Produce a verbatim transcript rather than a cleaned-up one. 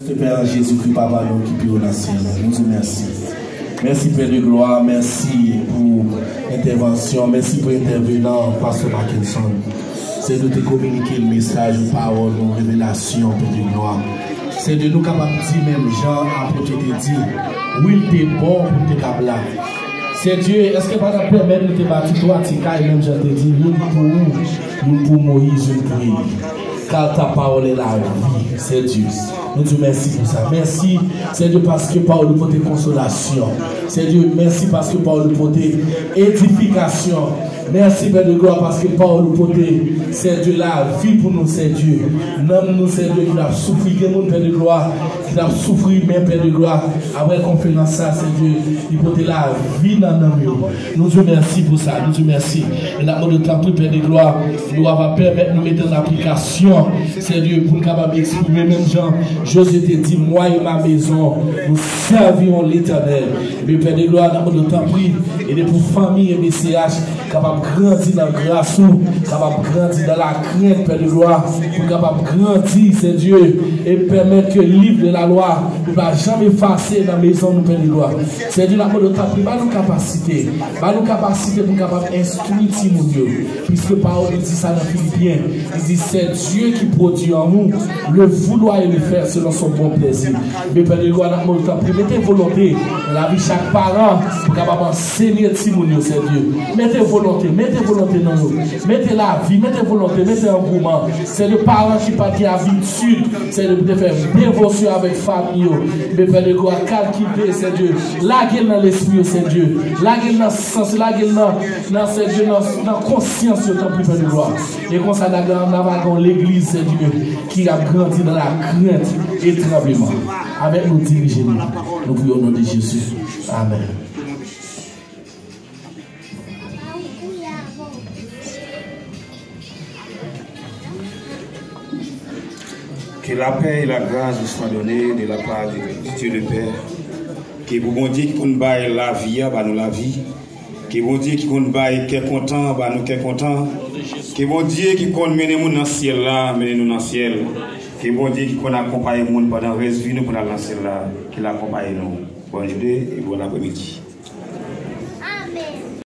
Pè an Jezikri, Papa nou ki pi wo nan syèl la, nou di w mèsi. Mèsi, Pè de glwa, mèsi pou entèvansyon, mèsi pou entèvenan, Pastè Mackenson. Sèdye, ou te kominike n mesaj ou, pawòl ou, revelasyon, Pè de glwa. Sèdye, nou kapab di menm jan apot yo te di, wi, l te bon pou n te ka blag. Sèdye, èske pa t ap pèmèt nou te bati twa ti kay, menm jan l te di, youn pou ou, youn pou Moyiz, youn pou Eli? Car ta parole est la vie, Sèdye. Nou di w mèsi pou sa. Mèsi, Sèdye, paske pawòl ou pote konsolasyon. Sèdye, mèsi paske pawòl ou pote edifikasyon. Mèsi, Pè de glwa, paske pawòl ou pote, Sèdye, lavi pou nou, Sèdye. Nanm nou, Sèdye, ki t ap soufri. Gen moun, Pè de glwa, ki t ap soufri, men, Pè de glwa, apre konferans sa, Sèdye, li pote lavi nan nanm yo. Nou di w mèsi pou sa, nou di w mèsi. E n ap mande w, tanpri, Pè de glwa, nou ava pèmèt nou mete an aplikasyon, Sèdye, pou n kapab eksprime menm jan Jozye te di, Moi et ma maison, nous servirons l'Éternel. Ebyen, Pè de glwa, n ap mande w, tanpri, ede pou fanmi M C H kapab grandi nan gras ou, kapab grandi nan lakrent, Pè de glwa, pou kapab grandi, Sèdye, e pèmèt ke liv de lalwa li pa janm efase nan mezon nou, Pè de glwa. Sèdye, n ap mande w, tanpri, ba nou kapasite, ba nou kapasite pou n kapab enstwi timoun yo, piske pawòl li di sa nan Filipyen, li di, C'est Dieu qui produit en nous le vouloir et le faire selon son bon plaisir. Men Pè de glwa, n ap mande w, tanpri, mete volonte nan lavi chak paran pou kapab ansenye timoun yo, Sèdye. Mete volonte, mete volonte nan yo. Mete lavi, mete volonte, mete angouman. Sèdye, paran ki pa t gen abitid, Sèdye, pou te fè devosyon avèk fanmi yo. Men Pè de glwa, kalkile, Sèdye, lage l nan lespri yo, Sèdye. Lage l nan sans, lage l nan, nan, Sèdye, nan, nan konsyans yo, tanpri, Pè de glwa. E konsa, n a, n a va gen yon legliz, Sèdye, ki ap grandi nan lakrent e tranbleman. Avèk nou, dirije nou. Nou priyè o non de Jezi. Amèn. Que la paix et la grâce vous soient données de la part de Dieu le Père. Ke pou Bondye ki konn bay lavi a ba nou lavi. Ke Bondye ki konn bay kè kontan ba nou kè kontan. Ke Bondye ki konn mennen moun nan syèl la mennen nou nan syèl. Ke Bondye ki konn akonpaye moun pandan rès vi nou pou n al nan syèl la, ke l akonpaye nou. Bonne journée et bon après-midi.